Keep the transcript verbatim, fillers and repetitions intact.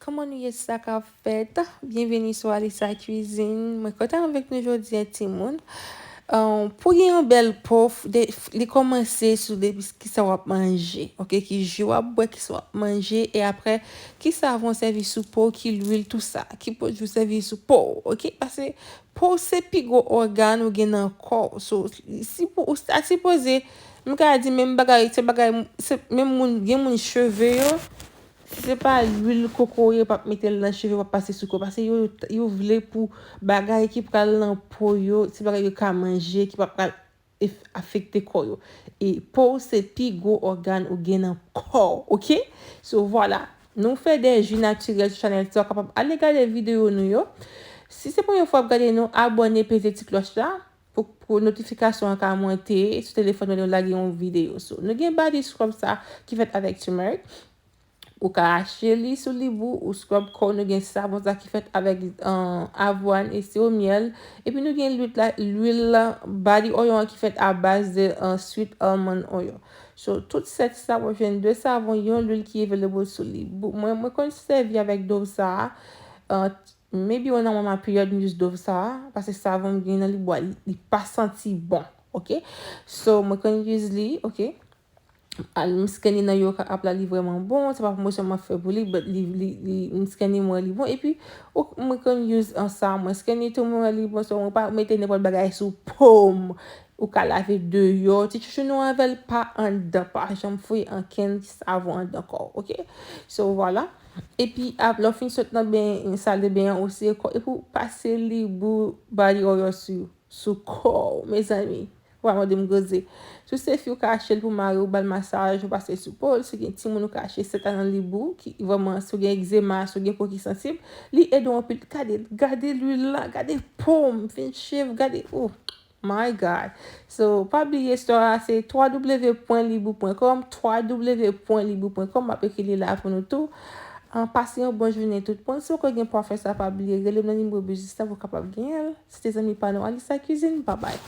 Kòman nou ye, sa k ap fèt? Byenveni sou Alisa Cuisine. Mwen kontan avèk nou jodi a, timoun. Ahn, pou gen yon bèl po, de, li kòmanse sou depi kisa w ap manje, oke? Ki ji w ap bwè, kisa w ap manje, e apre, ki savon w sèvi sou po, ki lwil, tou sa, ki pwodui w sèvi sou po, oke? Paske po se pi gwo ògàn ou gen nan kò w. So, si pou, ou ta sipoze, m ka di menm bagay, se bagay, se menm moun, gen moun cheve yo, si se pa lwil kokoye, yo p ap mete l nan cheve, yo p ap pase sou kò, paske yo, yo vle pou bagay ki pral nan po yo, se bagay yo ka manje, ki p ap pral ef-, afekte kò yo. E po w se pi gwo ògàn ou gen nan kò w, oke? So, vwala. Nou fè de ji natirèl sou chanèl sa, w kapab ale gade videyo nou yo. Si se premye fwa w ap gade nou, abòne, peze ti klòch la pou, pou notifikasyon an ka monte sou telefòn ou lè nou lage yon videyo. So, nou gen body scrub sa ki fèt avèk turmeric. Ou ka achte li sou Libou, ou scrub kò w, nou gen savon sa ki fèt avèk, ahn, avwàn e siwo myèl. Epi nou gen lwit la, lwil la, body oil an ki fèt a baz de, ahn, sweet almond oil. So, tout sèt sa, w ap jwenn de savon, yon lwil ki available sou Libou. Mwen, mwen konn sèvi avèk Dove sa a. Ahn, maybe on a mwa peryòd m use Dove sa a, paske savon m gen nan Libou a, li, li pa santi bon, oke? So, mwen konn use li, oke? Al, m scan li nan Yokap la, li vrèman bon. Se pa pwomosyon m ap fè pou li, but li, li, li, m scan li, m wè li bon. Epi, ou, mwen konn use an sa, mwen scan li tou, mwen wè li bon. So, mwen pa mete nenpòt bagay sou po m. Ou ka lave deyò. Ti chouchou nou avè l pa anndan. Pa janm fouye ankenn savon anndan kò w, oke? So, vwala. Epi, ap, lè w fin sot nan ben, sal de ben an, ou siye kò, epi w pase Libou body oil sou, sou kò w, mezanmi. Ou pa mande m koze. Si w se fi, ou ka achte l pou mari w, ba l masaj, ou pase sou po l. Si w gen timoun, ou ka achte sèt la nan Libou, ki vrèman, si w gen egzema, si w gen po ki sansib, li ede w anpil. Gade, gade lwil la, gade po m, vin cheve, gade, oh my God. So, pa bliye, store a se w w w pwen libou pwen kòm, w w w pwen libou pwen kòm, m ap ekri li la pou nou tou. Ahn, pase yon bon jounen tout moun. Si w gen pwofè sa, pa bliye, rele m nan nimewo biznis la pou w kapab genyen l. Se te zanmi pa nou, Alisa Cuisine. Babay.